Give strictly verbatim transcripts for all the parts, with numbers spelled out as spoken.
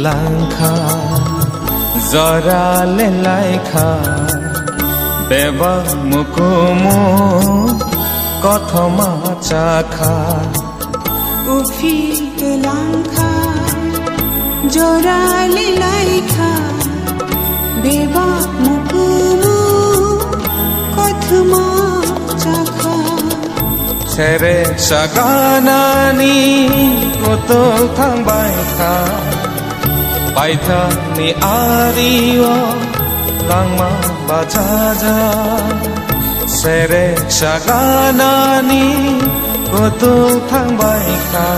Langkha, jora le laikha, bebak mukumu kothoma chakha. Uphil langkha, jora le laikha, bebak mukumu kothoma chakha. Sere saganani kutul thangbai kha, paithakni ario langma bachaja. Sere saganani kutul thangbai kha,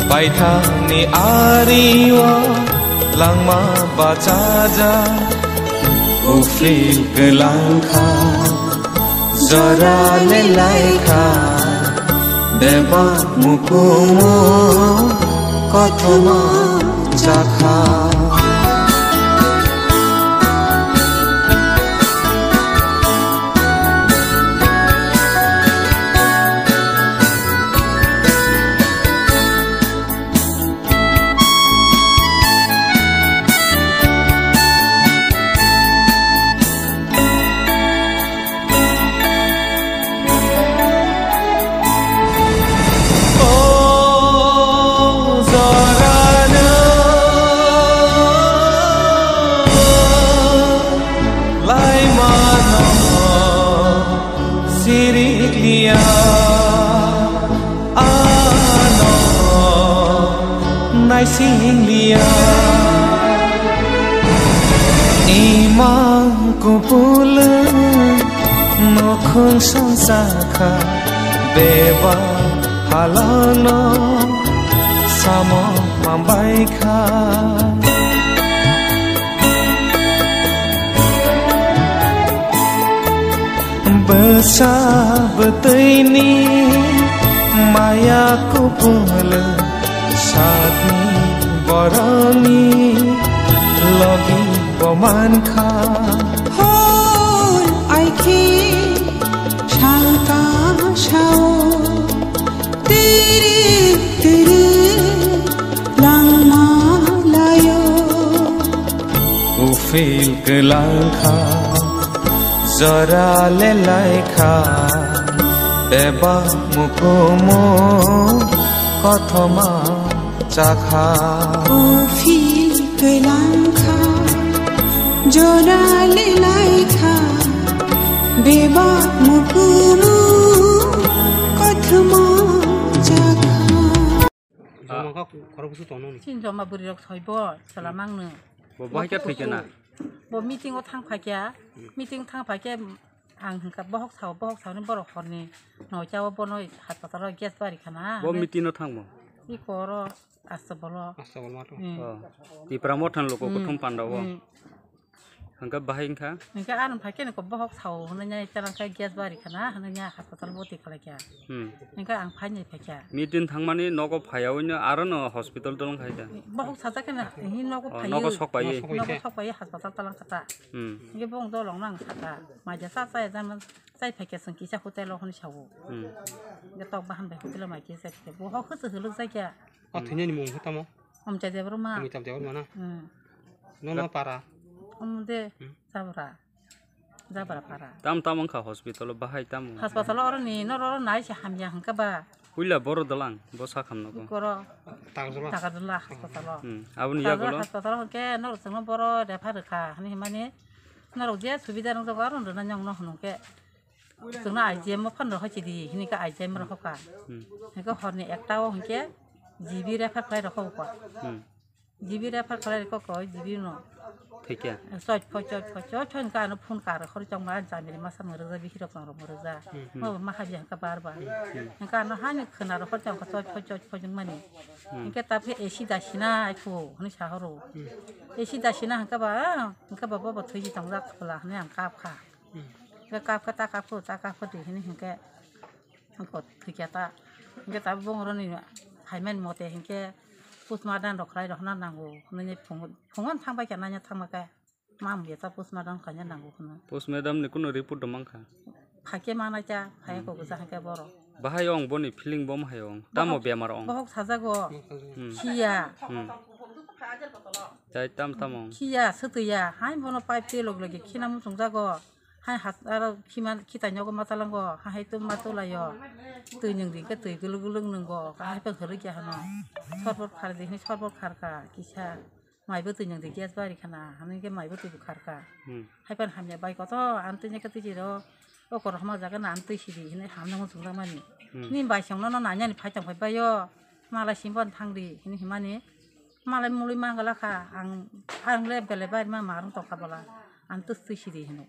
paithakni ario langma bachaja. Uphil langkha, jora le laikha, bebak mukumu kothoma chakha. Sirikliya, ano naisingliya. Imang kupulung nukhung songchakha, beba halano samo mambaikha. Bwsa bwtwini maya kupulung, sakni borokni logi bo mankha. Hor aikhe sangka sao, tiri tiri langma layo. Uphil kwlangkha, jora le laikha, bebak mukumu kothoma chakha. Uphil kwlangkha, jora le laikha, bebak mukumu kothoma chakha. Joma kha khorok bwswk tong nini? Chini joma bwrwi rok soi bo chwla mangno. Bo bahai khe thwi khe na? Bo meeting o thang phai khe, meeting thang phai khe ang hwnkha bohok sao, bohok sao ni borok horni noita o bono haspatal o gas bari khana. Bo meeting o thang bo? Iko oro Astabolo. Astabolo ma to. Hmm. Oh. Tipra Motha ni loko kuthum panda o. Hmm. Hwnkhe bahai wngkha? Hwnkhe ano phai khe bohok sao hwnwi nai, telangkha gas bari khana hwnwi nai, haspatal boti khlai kha. Hmm. Hwnkhe ang phai nai phai kha. Meeting thangmani nogo phaiyawi no aro no hospital tolong khai da? Bohok sajak khe na, hi nogo phaiwi. Oh, nogo sok phaiwi? Nogo sok phaiwi haspatal talang kha ta. Hmm. Hwnkhe bong dolong nang kha ta. Maja cha cha ya jama chai phai kha chwng kisa hotel o hwnwi sao. Hmm. Hwnkhe tok bahan bai hotel o mai kisa kisa. Bohok hwswk hwlwk jai kha. O thwinani mung khe tamo? Omchai Debbarma. Amitabh Debbarma na? Hmm. Nono para? Omo de, hmm, Jabra. Jabra para. Tam tam wngkha hospital o, bahai tam wngkha? Hospital o oroni, noro oro nai se hamya hwnkha ba? Puila boro dalang, bo sakhamno ko. Koro. Tagarjala? Tagarjala hospital o. Hmm. Aboni yagulo? Tagarjala hospital o hwnkhe noro chwngno boro refer rwkha, hwnwi hwnmani norok je subida nukjago aro rwna nangno hwnkhe. Chwngno I G M o phano rohor chidi, hini khe I G M rohor kha. Hmm. Hingke horni ekta o hingke G B refer khlai rohor kha. Hmm. G B refer khlai rohor kha, G B no. Thikya. Choi, choi, choi, choi, choi, choi, hingke ano phone kar rohor chongma, jamiri masa mwrwkja, bihirok chong rohor mwrwkja. Hmm. Mo ma habya hingke bar bar. Hmm. Hingke ano hani khwna rohor chong kha, choi, choi, choi, choi, mani. Hmm. Hingke tabukhe A C da sina aiphu, hini sahoro. Hmm. A C da sina hingke ba, hingke ba, bo, bo thwi tongjak phola, hini ang kap kha. Hmm. Hingke kap khe ta kap khe, ta kap khe di hini hingke, hingke thwikya ta. Hingke ta bongoroni haiman mote hingke postmortem rok khlai rok hwnna nango hwnwi phungo, phungo thangbai khe nanya thangma khe. Mam ya ta postmortem khaina nango hwnwi. Postmortem ni kuno report do mankha? Phaikhe manai ta, phai ko gujak hingke borok. Bahai ong boni feeling bom hai ong. Tamo bemar ong? Bohok sajago. Hmm. Khiya. Hmm. Tai tam tamo. Khiya, swtwiya, hai bono pipe twi log logi khina muchungjago. Hai has-, aro khima, khitai nogo ma talango, hai hai tum ma tulaio. Twi nwng di khe twi gulung gulung nwngo, hai pang hwrwk ya hano. Sorbot khar di hwnwi sorbot khar kha, kisa. Mai bo twi nwng di gas bari khana, hwnwi khe mai bo twi bo khar kha. Hmm. Hai pang hamya bai koto, ang twi nai khe twi jiro. O kor hama jaga na ang twi sidi hwnwi hamna muchungjak mani. Hmm. Ni bai song no no nanya ni phai tong phai baio. Malai sim bon thang di hwnwi himani. Malai mului mangala kha, ang, ang le bele bari ma marung tong kha bola. Ang twi twi sidi hwnwi.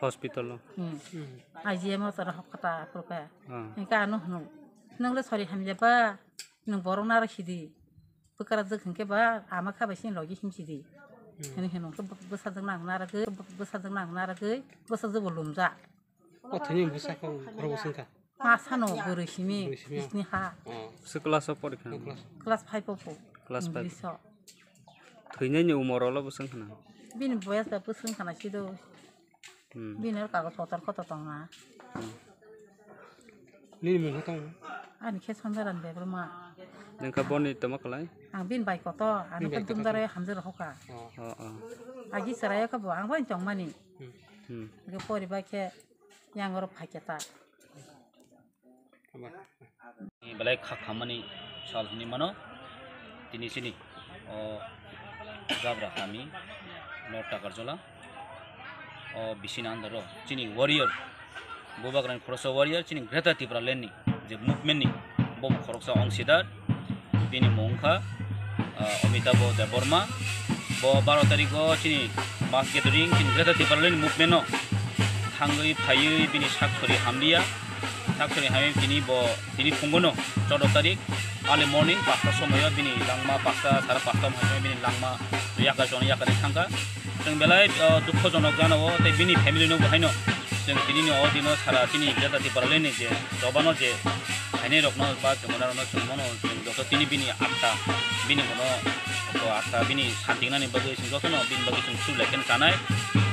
Hospital o. Hmm. Hmm. I G M o tora hok kata apro khe. Ah. Hingke ano hwnwi. Nwng le sori hamya ba, nwng borok naro sidi. Bwkara jwk hwnkhe ba ama kha bai sini logi himsidi. Hmm. Hwnwi hwnwi hwnkhe bw-, bwsajwk nang narwgwi, bw-, bwsajwk nang narwgwi, bwsajwk bo lumjak. O thwini bwsakhe khorokbo swngkha? Ma sano bwrwi simi, bwrwi simi. Bisni ha. Oh. Bwswk class o porikha? Class. Class five o po. Class five. English o. Thwinani umor olo bwswk khna? Bini boyas ba bwswk khna sido. Hmm. Bini oro kagoj potor koto tongma. Hmm. Nini mung kha tamo? Ani khe Sondoran Debbarma. Nang kha boni tamo kwlai? Ang bini bai koto, ani khe dumdar hamjak rw hoka. Oh. Oh, oh. Agi chwrai khe bo ang bai tongmani. Hmm. Hmm. Agi pori bai khe yang oro phai khe ta. Belai kha khamani sal hwnwi mano. Tini chini o Jabra kami North Takarjola o bisini under o chini warrior, Bubagrani khoroksa warrior, chini Greater Tipraland ni je movement ni bo khoroksa ongsidar, bini mung kha, ah, Amitabh Debbarma. Bo baro tarik o chini mass gathering, chini Greater Tipraland ni movement no thangwi phaiwi bini sak sori hamliya. Sak sori hamwi tini bo, tini phungo no chordo tarik early morning pasta somoyo bini langma pasta, sara pasta hamwi bini langma yakar chon yakar thangkha. Chwng belai, ah, dukho jonok jana o tei bini family no bo haino chwng tini ni o dino sara chini Greater Tipraland ni je jobano je phainai rokno ba chwng mwnai rokno chwng mano chwng joto tini bini atta bini bono to atta bini santingnani bagwi chwng jotono bini bagwi chwng sui lai khe chanai.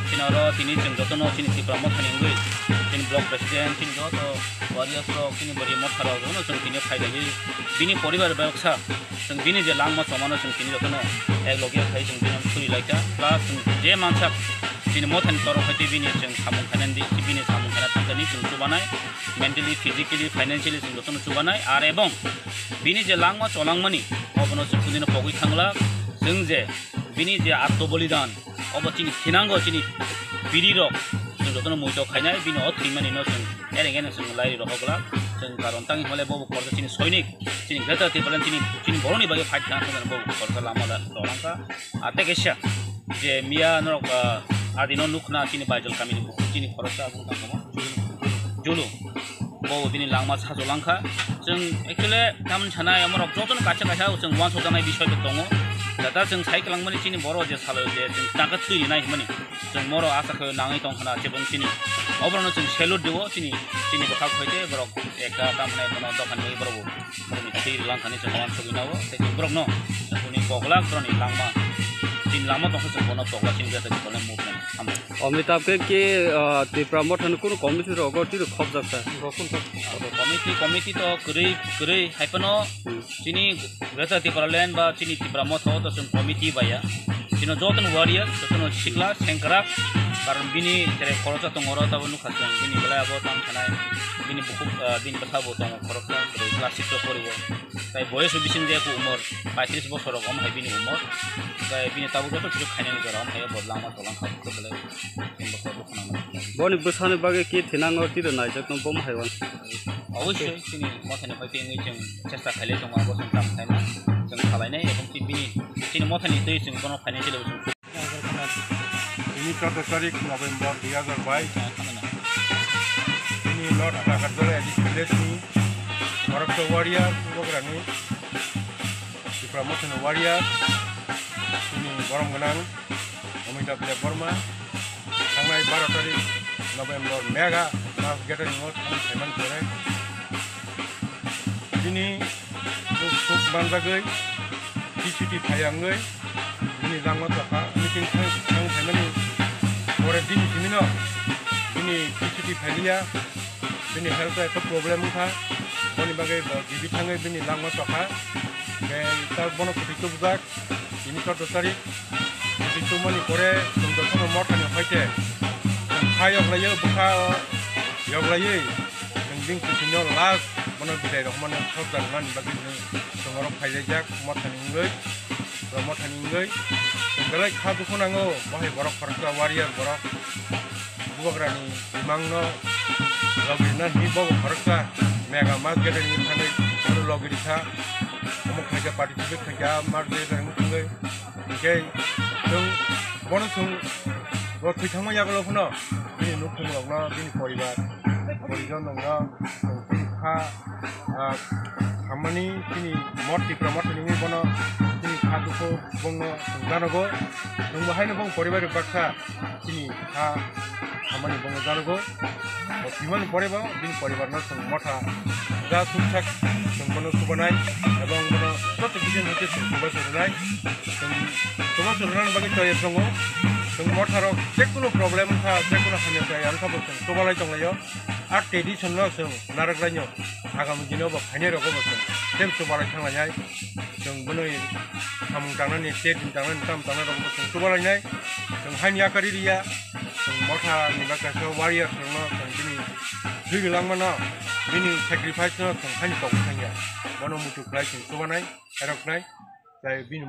Chini oro tini chwng jotono chini Tipra Mothani wngwi chini block president chini joto warriors rok chini bari motha rok jotono chwng tini phai laiwi bini poribar bai baksa chwng bini je langma chomano chwng tini jotono ek loge khai chwng bini suri lai kha plus chwng je mansak chini mothani torok hai tei bini chwng samung khainani di bini samung khaina thangkani chwng chubanai. Mentally, physically, financially chwng jotono chubanai. Ar ebong bini je langma cholangmani, obono chwng kudino pogwi thangla. Chwng je bini je atmo bolidan, obo chini thinango chini piri rok chwng jotono muito khainai, bini o thwimani no chwng ereng ereng chwng lai rohok glak. Chwng karon tangwi hwnle bobo khoroksa chini soinik, chini Greater Tipraland chini, chini borokni bagwi fight kha, bobo khoroksa lama da tolangkha. Ar tei kaisa je miya norok, ah, adino nukna chini Baijol kamini bukhuk chini khoroksa aboni tangkamo Julu. Bo bini langma sajo langkha. Chwng actually tamni sanai amorok jotono kaisa kaisa chwng uansuk jaknai bisoi bo tongo. Jata chwng sai kwlangmani chini borok je salo je chwng tangka thwi rinai hwnmani. Chwng moro asa khe nangwi tong khna chebong chini. Oborokno chwng salute diwo chini, chini bwkhak hoite borok ekta tamni bono dophani borok bo. Borokni thwi rwlang thani chwng uansugwi nao, tei chwng borokno chwngni koglak borokni langma, chini lama tongkha chwng bono koglak chini jata chini movement hamjak. Amitabh khe, khe, ah, Tipra Mothani kunu committee rogo tiro khopjak sa? Bo kunu khop-, abo committee, committee to kwrwi, kwrwi hai phano Hmm. chini Greater Tipraland ba chini Tipra Motha o to chwng committee baya. Chino jotono warrior, jotono sikla, sengkrak, karon bini tere khoroksa tongo oro tabuk nukha chwng, bini belai abo tamo sanai, bini bukhuk, ah, bini bwsa bo tongo khoroksa, kwrwi class six o poriwo. Tai boyes o bising de ku umor paitris bosor rok om hai bini umor. Tai bini tabuk joto kisu khainani jora om hai bo langma tolang kha bwkhe belai bini bosor rok khna. Boni bwsani bagwi ki thinango tiro naijakno bom hai wan. Obviously chini mothani bai tengwi chwng chesta khailai tongo abo chwng kam khaina chwng khabainai ebong bini chini mothani twi chwng bono financially bo chwng Ini chaudo tarik November dui hajar bais. Ini North Takarjala A D C village ni Khoroksa warrior, Bubagrani Tipra Mothani warrior, ini borom gwnang Amitabh Debbarma, thangnai baro tarik November mega mass gathering o thang phaimani pore. Bini suk manjagwi, P C T phai wngwi, bini langma tokha, meeting thang, thang phaimani pore bini simino, bini P C T phailiya, bini health ekta problem wngkha, boni bagwi bo G B thangwi bini langma tokha, tei ta bono kwthwi tubujak. tini chordo tarik. Tini chumani pore chwng jotono mothani hoite chwng kha yoklaio, bwkha yoklaiwi chwng bini kisino last bono bidai rwmani sokda rwnani bagwi chwng, chwng oro phailaijak mothani wngwi. Mothani wngwi chwng belai kha dukhu nango, bo hai borok khoroksa warrior borok. Bubagrani imangno logi rwna hwnwi bobo khoroksa mega match gathering wngwi thangwi bono logi rikha. Omo khaikhe participate khaikha match gathering wngwi thangwi. Hinkhe chwng bono chwng bo thwi thangma yagulo phano bini nukhungrokno, bini poribar, porijon rokno chwng chini kha, ah, khammani chini mot Tipra mothani wngwi bono chini kha dukhu bongno chwng janogo. Chwngbo haino bong poribar baksa chini kha khammani bongno janogo. Bo thwimani pore bo bini poribarno chwng motha ja thuksak chwng bono chubanai, ebong bono joto kisi hwnkhe chwng chubachu rwnai. Chwng chubachu rwnani bagwi toyar tongo. Chwng motharok jekunu problem wngkha, jekunu hamya kaya wngkha bo chwng chubalai tonglaio. A tradition no chwng narwklaino, agami dino bo phainai rogo bo chwng tei chubalai thanglainai. Chwng bwnwi samung tangnani, tei din tangnani, tam tangnai rogo bo chwng chubalainai. Chwng haini yakarwi riya, chwng mothani bagwi kaisa warrior chwngno chwng bini thwi gwlangmano, bini sacrifice no chwng haini kok thangya. Bono muitu khlai chwng chubanai, eroknai. Tei bini